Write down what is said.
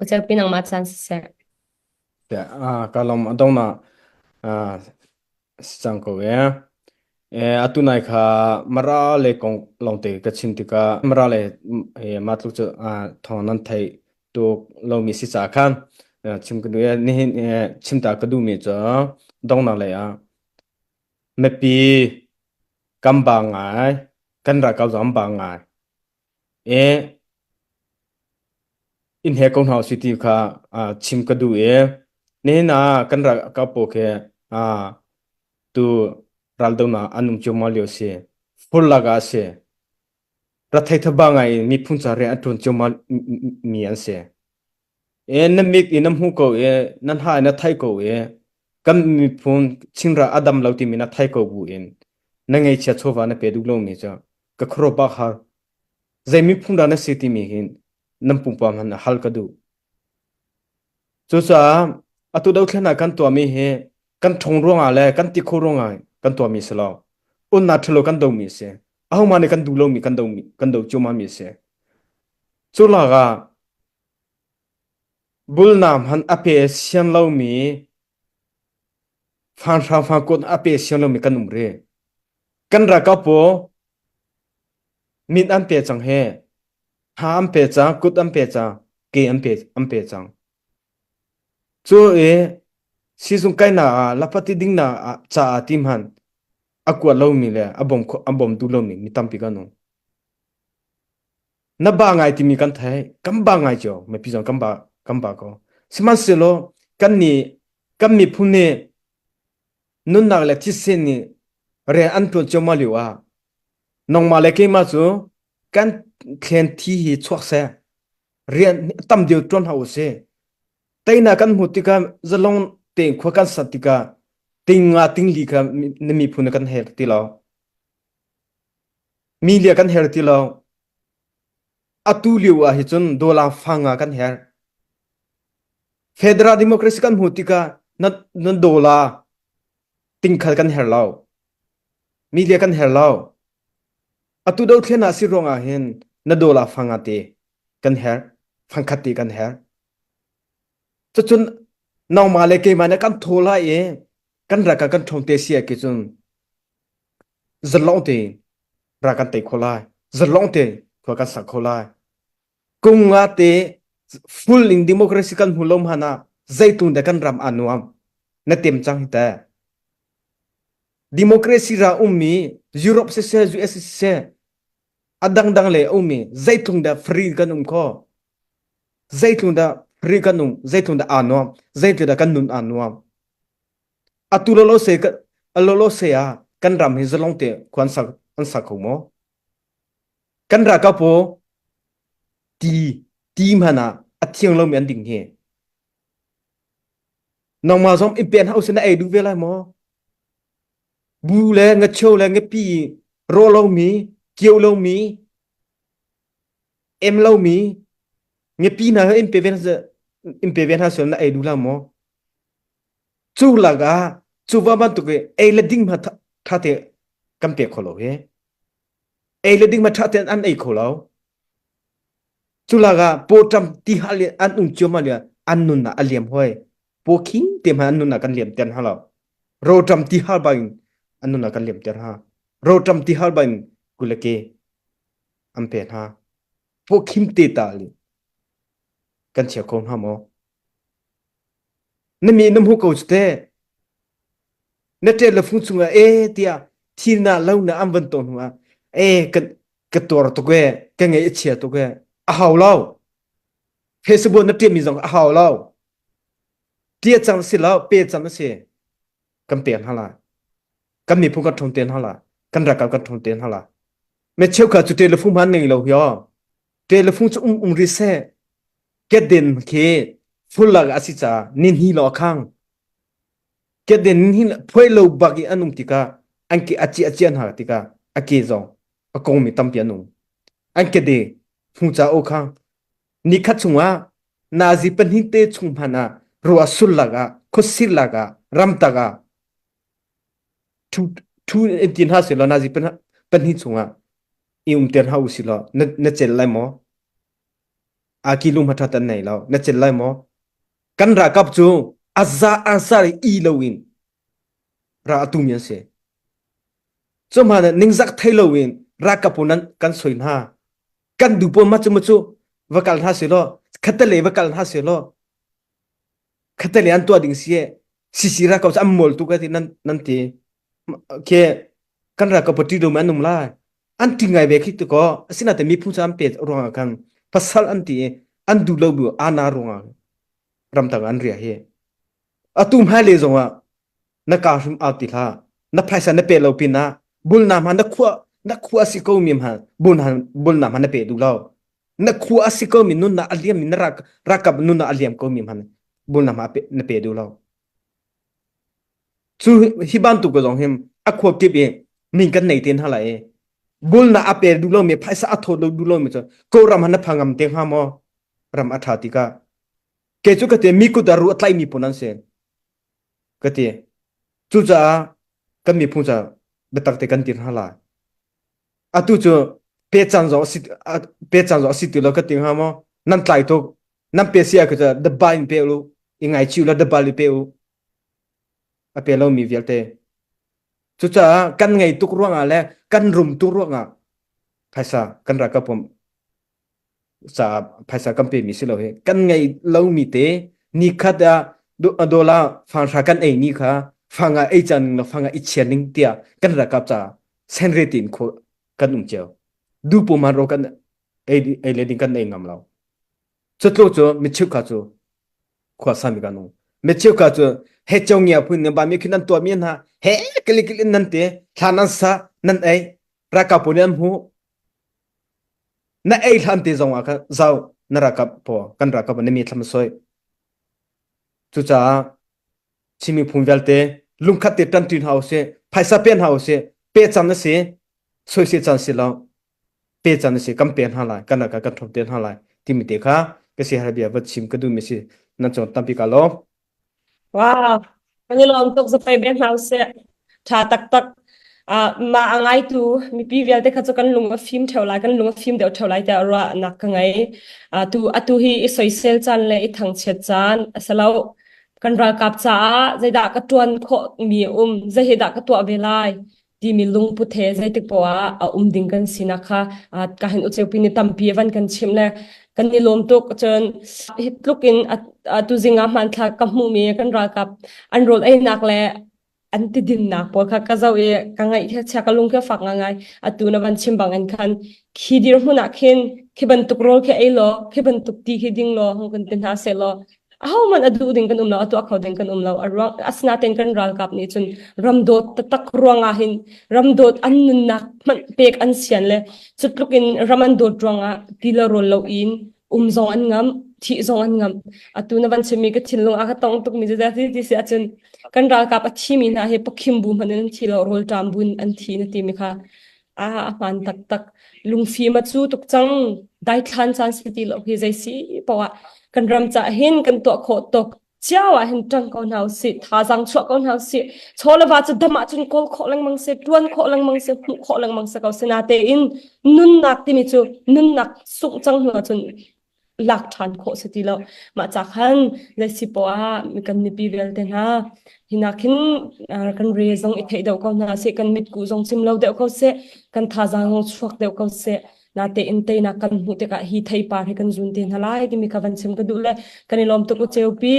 Uceupi nangmah caan siseh. Ka lawm a dongnak si cang ko ee. Atu nai kha Mara le kong lawngte ka chim tikah Mara le mah tluk cu thawng nan theih tuk lomi si caah khan chim ka duh i nihin chim ta ka duhmi cu donghnak lei ah mipi kan ba ngai, kan ralkap zong an ba ngai. I inn he ko hna usih ti kha chim ka duh i nihin ah kan ralkap pawl khi tu raldohnak an um ciammau lio a si. Fur lak ah a si. Rathei thaba ngai in miphun ca rian a ṭuan ciammau mi an si. E na mit in na hmu ko i na hna in na thai ko i kan miphun Chinra a dam lo timi na thai ko bu in na ngeichia chawva na pe duh lomi cu ka khuaruah bak har. Zei miphun dah na si timi hin nan pumpa hmanh hal ka duh. Cucaah atu dothlennak kan tuahmi hi kan ṭhong ruangah le kan ti kho ruangah kan tuahmi si lo. Unnak ṭhalo kan domi a si. Ahohmah nih kan duh lomi kan domi kan do cuahmahmi a si. Cu lakah Bulnak hmanh a pe sian lomi fanghram fangkut a pe sian lomi kan um rih. Kan ralkap pawl mit an pe cang he, hna an pe cang, kut an pe cang, ke an pe an pe cang. Cu i sizung kainak ah lapati dingnak ah caah ti hmanh a kuat lomi le a bawm a bawm duh lomi mi tampi kan um. Na ba ngai timi kan theih kan ba ngai cio mipi zong kan ba kan ba ko sihmanhsehlaw kan nih kan miphun nih nunnak le thisen nih rian an tuan cio ma lio ah nangmah le keimah cu kan thlen thi hi chuak seh rian tam deuh tuan hau usih teinak kan hmuh tikah zalong tein khua kan sat tikah tinga tingli kha na miphun kan her ti lo Mi lia kan her ti lo. Atu lio ah hi cun dollar fanga kan her. Federal democracy kan hmuh tikah na, na dollar tingkhal kan her lo. Mi lia kan her lo. Atu dothlen ah si ruangah hin na dollar fanga te kan her. Fangkhat te kan her. Cucun nangmah le keimah nih kan thaw lai i kan raka kan ṭhawng te si ah ki cun Zalong tein ral kan tei kho lai. Zalong tein khua kan sak kho lai. Kum nga te full in democracy kan hmu lo hmanh ah zeitlung dah kan ram aa nuam na tem cang hi teh. Democracy ra ummi Europe siseh US siseh a dangdang le ummi zeitlung dah free kan um kho. Zeitlung dah free kan um, zeitlung dah aa nuam, zeitlung dah kan nun aa nuam. Atu lolo se lolo se ah kan ram hi zalong te khua an sak an sak kho maw? Kan ralkap pawl ti ti hmanh ah a thiang lomi an ding hi. Nangmah zong in pen hau sin na ei duh ve lai maw? Bu le ngacheu le ngapi ro lomi, kio lomi, em lomi, ngapi hna in pe ve in pe ve hna sel na ei duh la maw? Cu lakah cu va bantuk i ei le ding hma ṭha te kan pe kho lo hi. Ei le ding ma ṭha tein an ei kho lo. Cu lakah pawṭam ti hal in an um cio ma le an nun ah a liam hoi. Paw khing te hmanh an nun ah kan liam ter hna lo. Rawṭam ti hal bang an nun ah kan liam ter hna. Rawṭam ti hal bang kulake an pe hna. Paw khim te ta li kan chia kho hna maw? Na mi na hmu ko cu teh. Na ṭet le fung chungah e tiah thil na lo na an van to hnu ah e ka ka tuar tuk e ka ngaih a chia tuk e a hau lo. Facebook na ṭiat mi zong a hau lo. Ṭiat cang si lo pe cang si. Kan pek hna lai. Kan miphun kan ṭhong te hna lai. Kan ralkap kan ṭhong te hna lai. Me cheukhat cu ṭet le fung hman ngei lo hi aw. Ṭet le fung cu um um ri seh. Kedden khi fullak a si caah ninhi law a khang. Kedden ninhi phuai lo bak i an um tikah an ke a ciah ciah hna tikah a ke zong a kongmi tampi an um. An kede hmu ca o khang. Nikhat chungah nazi pahnih te chung hmanh ah ruah sul lak ah khuasik lak ah ramtak ah thu thu in ti hna seh law nazi pahnih chungah i umter hna u sih law na, na cel lai maw? Aki lung hmathat an nei lo. Na cil lai maw? Kan ralkap cu aza asa i lo in ra atu mi an si. Cu hma ningzak thei lo in ralkap pawl nan kan soi hna. Kan du pawl ma cu ma cu va kal hna seh law khatale va kal hna seh law khatale an tuah ding si e sisi ralkap cu an mawl tu ka ti nan nan ti ke kan ralkap pa ṭi lo mi an um lai an ṭi ngai ve khi tu ko asinain miphun cu an pet ruangah khan pasal an ti i an duh lo bu ana ruangah ramtang an ria hi atu hmailei zongah na ka hrim au ti hlah na phaisa na pe lo pinah bulna hma na khua na khua si ko mi hma bulna bulna hma na pe duh lo na khua a si ko mi nunnak a liam mi na rak rakap nunnak a liam ko mi hma bulna hma na pe duh lo Cu hi bantuk ko zong hi a khua kip i min kan nei te hna lai i bulnak a pe duh lomi phaisa a thawt lo duh lomi cu Kawlram han na pha ngam te hnga maw? Ram a ṭha tikah. Kei cu ka ti mi kut ah ru a tlaimi pawl an si. Ka ti. Cucaah kan miphun ca biatak te kan ti hna lai. Atu cu pe caan zong a si pe caan zong a si ti lo ka ti hnga maw? Nan tlai tuk. Nan pe si ah ka dabba in pe u. I ngaichih u la dabba li pe u. A pe lomi vialte. Cucaah kan ngei tuk ruangah le kan rum tuk ruangah phaisa kan ralkap pum caah phaisa kan pemi si lo hi kan ngei lomi te nikhat ah dollar fanghra kan ei ni kha fanga ei cang ning fanga i chia ning tiah kan ralkap caah senre tin kho kan um cio du pum han ro kan ei ei le ding kan ei ngam lo cutlo cu micheu kha cu khua sami kan um micheu kha cu he chongia phun ne ba mi khin nan tuah mi hna he kali in nan te thla nan sa nan ei ralkap pawl nih an hmu na ei hlan te zong ah khan zau na ralkap paw kan ralkap na mi thlam soi cucaah Chin miphun vialte lungkhat te ṭanṭi hna usih phaisa pe hna usih pe can a si soisel can si lo pe can a si kan pe hna lai kan kan ṭhom te hna lai timi te kha ka si har bia va chim ka duh mi si nan cung tampi ka lawm Wow, kan i lawm tuk zapai be hna usih. Ṭha taktak. Uh, mah a ngaitu mipi vialte kha cu kan lung a fim ṭheo lai, kan lung a fim deuh ṭheo lai tiah ruahnak ka ngei. Uh, tu atu hi i soisel caan le i thangchiat caan a si lo. Kan ralkap caah zeidah ka ṭuan khawh mi a um, zei hi dah ka tuah ve lai timi lungput he zeitik poah ah a um ding kan sinak kha uh, ka hin uceupi ni tampi a van kan chimh le kan i lawm tuk cun hi tluk in tuzing ah hmanthlak ka hmuhmi kan ralkap an rawl einak le an ti dinnak pawl kha ka zoh i ka ngaih kha chia ka lung kha fak ngai atu na van chim bang in khan khi dirhmun ah khin khi bantuk rawl khi ei law khi bantuk ti khi ding law hung kan ti hna seh law ahohmanh a duh ding kan um lo a tuah kho ding kan um lo a ruang asinain kan ralkap nih cun ramdawt taktak ruangah hin ramdawt an nunnak hmanh pek an sian le cutluk in ram an dawt ruangah ti le rawl lo in um zong an ngam thih zong an ngam atu na van chimmi ka thinlung a ka tong tukmi cu ti si ahcun kan ralkap a thimi hna hi pakhim bu hmanh in an thi lo rawlṭam bu in an thi na timi kha a a hmaan taktak lungfim a cu tuk cang daithlan caan si ti lo hi zei si poah kan ram ca hin kan tuah khawh tuk cio ah hin ṭang ko hna usih thazaang chuah ko hna usih chaw le va cu dam ahcun kawl khawh lengmang si ṭuan khawh lengmang si hmuh khawh lengmang si ko sinatein nunnak timi cu nunnak sungh cang hnu ahcun lak ṭhan khawh si ti lo. Mah ca khan zei poah kan mipi vialte hna hinak hin kan re zong i theih deuh ko hna seh, kan mitkuh zong cim lo deuh ko seh, kan thazaang zong chuak deuh ko seh. Natein teinak kan hmuh tikah hi theipar hi kan zun te hna lai timi kha van chim ka duh le kan i lawm tuk u ceupi.